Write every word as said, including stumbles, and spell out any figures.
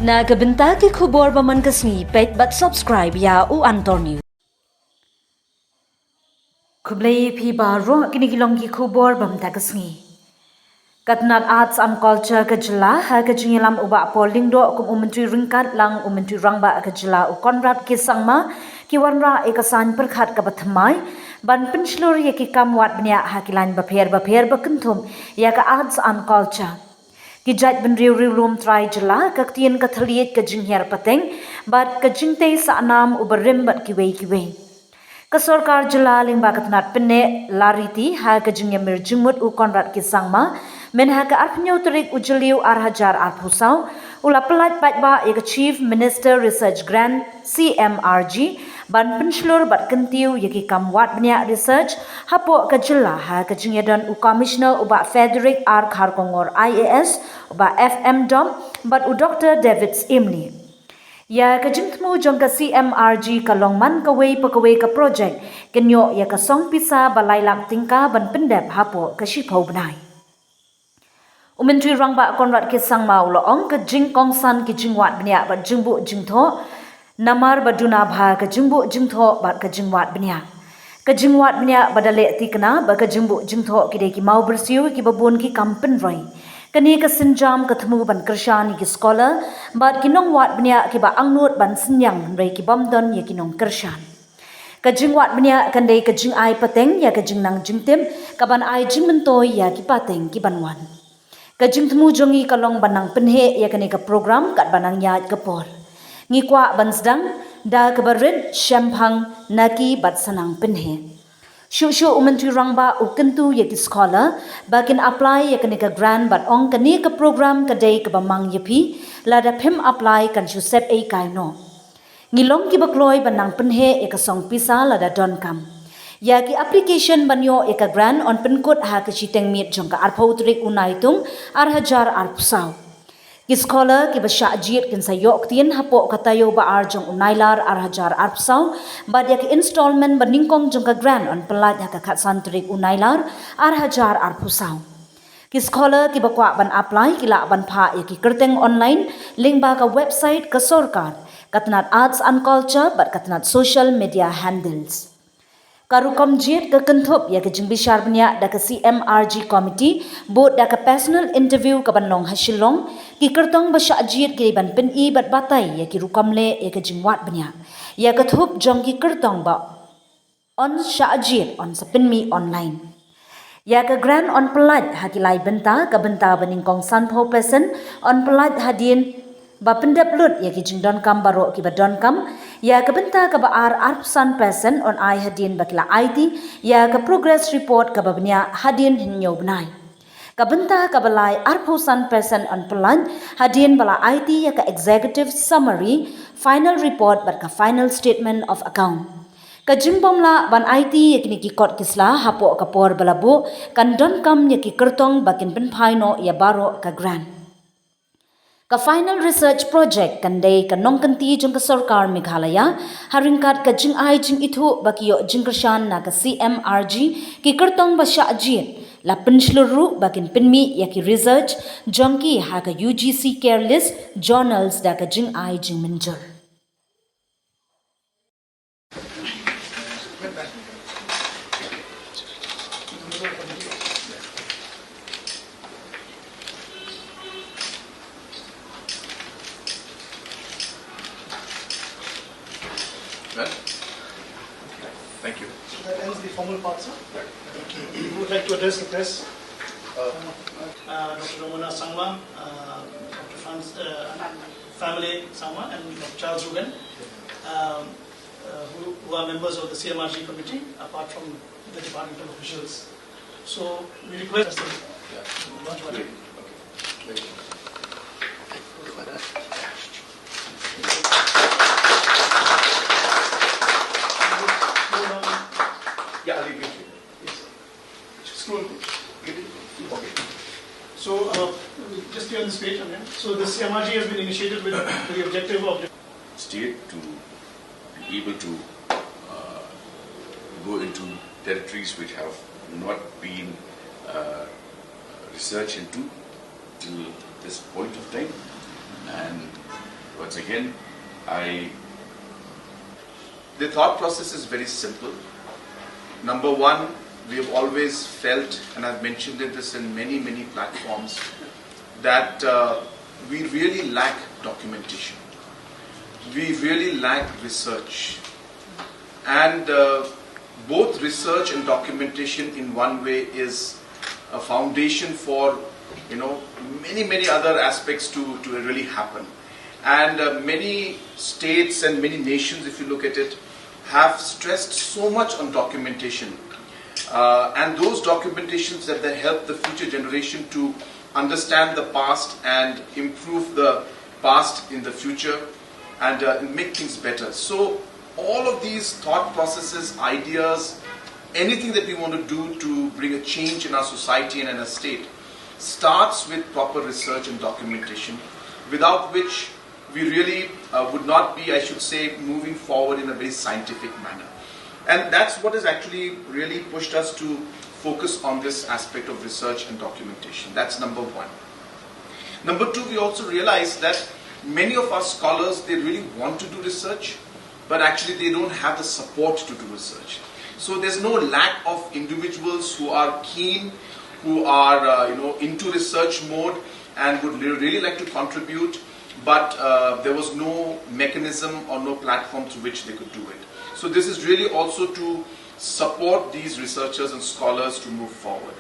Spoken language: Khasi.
Na ka bynta ki khubor ba man ka sngi, peit bad subscribe ïa u Antonio. Khublei phi baroh, kine ki long ki khubor ba mynta ka sngi. Ka tnat Arts and Culture ka jylla ha ka jingïalam u Bah Paul Lyngdoh kum u Myntri ryngkat lang u Myntri Rangbah ka jylla u Conrad K Sangma ki wanrah ïa ka saiñ pyrkhat kaba thymmai ban pynshlur ïa ki kam wad bniah ha ki laiñ bapher bapher ba kynthup ïa ka Arts and Culture. Ki jaitbynriew riewlum trai jylla, ka ktien ka thylliej, ka jinghiar pateng bad ka jingtei sahnam u barim bad kiwei kiwei. Ka sorkar jylla lyngba ka tnat pynneh lariti ha ka jingïamir jingmut u Conrad K Sangma mynha ka arphew tarik u Jylliew ar hajar arphew saw u la pyllait paidbah ïa ka Chief Minister Research Grant, C M R G, ban pynshlur bad kyntiew ïa ki kam wad bniah research hapoh ka jylla ha ka jingïadon u Commissioner u Bah Frederick R Kharkongor I A S, u Bah F M Dom bad u Doktor David Syiem. Ïa ka jingthmu jong ka C M R G ka long man kawei pa kawei ka projek kin ïoh ïa ka song pisa ba lai lak tyngka ban pyndep hapoh ka shiphew bnai. U Myntri Rangbah Conrad K Sangma u la ong ka jingkongsan ki jingwad bniah bad jingbuh jingthoh namar ba duna bha ka jingbuh jingthoh bad ka jingwad bniah. Ka jingwad bniah ba da leh thikna bad ka jingbuh jingthoh ki dei ki mawbyrsiew kiba bun ki kam pynroi. Kane ka sienjam ka thmu ban kyrshan ïa ki scholar bad ki nongwad bniah kiba angnud ban synñiang hynrei ki bym don ïa ki nongkyrshan. Ka jingwad bniah kan dei ka jingai pateng ïa ka jingnang jingtip kaban ai jingmyntoi ïa ki pateng kiban wan. Ka jingthmu jong ngi ka long ban nang pynheh ïa kane ka program katba nang ïaid ka por. Ngi kwah ban sdang da kaba rit shemphang na ki bad sa nang pynheh. Shuh shuh u Myntri Rangbah u kyntu ïa ki scholar ba kin apply ïa kane ka grant bad ong kane ka program ka dei kaba mang ïa phi lada phim apply kan shu sep ei kai noh. Ngi long kiba kloi ban nang pynheh ïa ka song pisa lada donkam. Ïa ki application ban ïoh ïa ka grant yn pynkut ha ka shiteng miet jong ka arphew tarik u Naitung ar hajar arphew saw. Ki scholar kiba shah jied kin sa ïoh ktien hapoh ka taïew ba ar jong u Nailar ar hajar arphew saw bad ïa ki installment ba nyngkong jong ka grant yn pyllait ha ka khatsan tarik u Nailar ar hajar arphew saw. Ki scholar kiba kwah ban apply ki lah ban phah ïa ki kyrteng online lyngba ka website ka sorkar, ka tnat Arts and Culture bad ka tnat social media handles. Ka rukom jied ka kynthup ïa ka jingbishar bniah da ka C M R G committee bad da ka personal interview kaban long ha Shillong. Ki kyrtong ba shah jied ki dei ban pyni bad batai ïa ki rukom leh ïa ka jingwad bniah, ïa ka thup jong ki kyrtong ba yn shah jied yn sa pynmih online. Ïa ka grant yn pyllait ha ki lai bynta, ka bynta ba nyngkong sanphew percent yn pyllait hadien ba pyndep lut ïa ki jingdonkam baroh kiba donkam. Ïa ka bynta kaba ar arphew san percent yn ai hadien ba ki la aiti ïa ka progress report kaba bniah hadien hynñiew bnai. Ka bynta kaba lai arphew san percent yn pyllait hadien ba la aiti ïa ka executive summary, final report bad ka final statement of account. Ka jingbymlah ban aiti ïa kine ki kot ki sla hapoh ka por ba la buh kan donkam ïa ki kyrtong ba kin pynphai noh ïa baroh ka grant. Ka final research project kan dei ka nongkynti jong ka sorkar Meghalaya ha ryngkat ka jingai jingithuh ba ki ïoh jingkyrshan na ka C M R G, ki kyrtong ba shah jied, la pynshlur ruh ba kin pynmih ïa ki research jong ki ha ka U G C care list journals da ka jingai jingmynjur. Well, thank you. So that ends the formal part, sir. We would like to address the press. Uh, Doctor Ramona Sangma, uh, Doctor Franz, uh, family Sangma, and Doctor Charles Rugen, um, uh, who, who are members of the C M R G committee, apart from the departmental officials. So we request us to launch water. Yeah, I'll leave it here. Yes, sir. Scroll. Okay. So, uh, just stay on this page, Amir. So, the C M R G has been initiated with the objective of state to be able to, uh, go into territories which have not been, uh, researched into till this point of time, and Again, I the thought process is very simple. Number one, we have always felt, and I've mentioned it this in many, many platforms, that uh, we really lack documentation. We really lack research. And uh, both research and documentation in one way is a foundation for, you know, many, many other aspects to, to really happen. And uh, many states and many nations, if you look at it, have stressed so much on documentation. Uh, and those documentations that they help the future generation to understand the past and improve the past in the future and uh, make things better. So all of these thought processes, ideas, anything that we want to do to bring a change in our society and in our state starts with proper research and documentation, without which we really uh, would not be, I should say, moving forward in a very scientific manner. And that's what has actually really pushed us to focus on this aspect of research and documentation. That's number one. Number two, we also realize that many of our scholars, they really want to do research, but actually they don't have the support to do research. So there's no lack of individuals who are keen, who are uh, you know into research mode and would re- really like to contribute, but uh, there was no mechanism or no platform through which they could do it. So this is really also to support these researchers and scholars to move forward.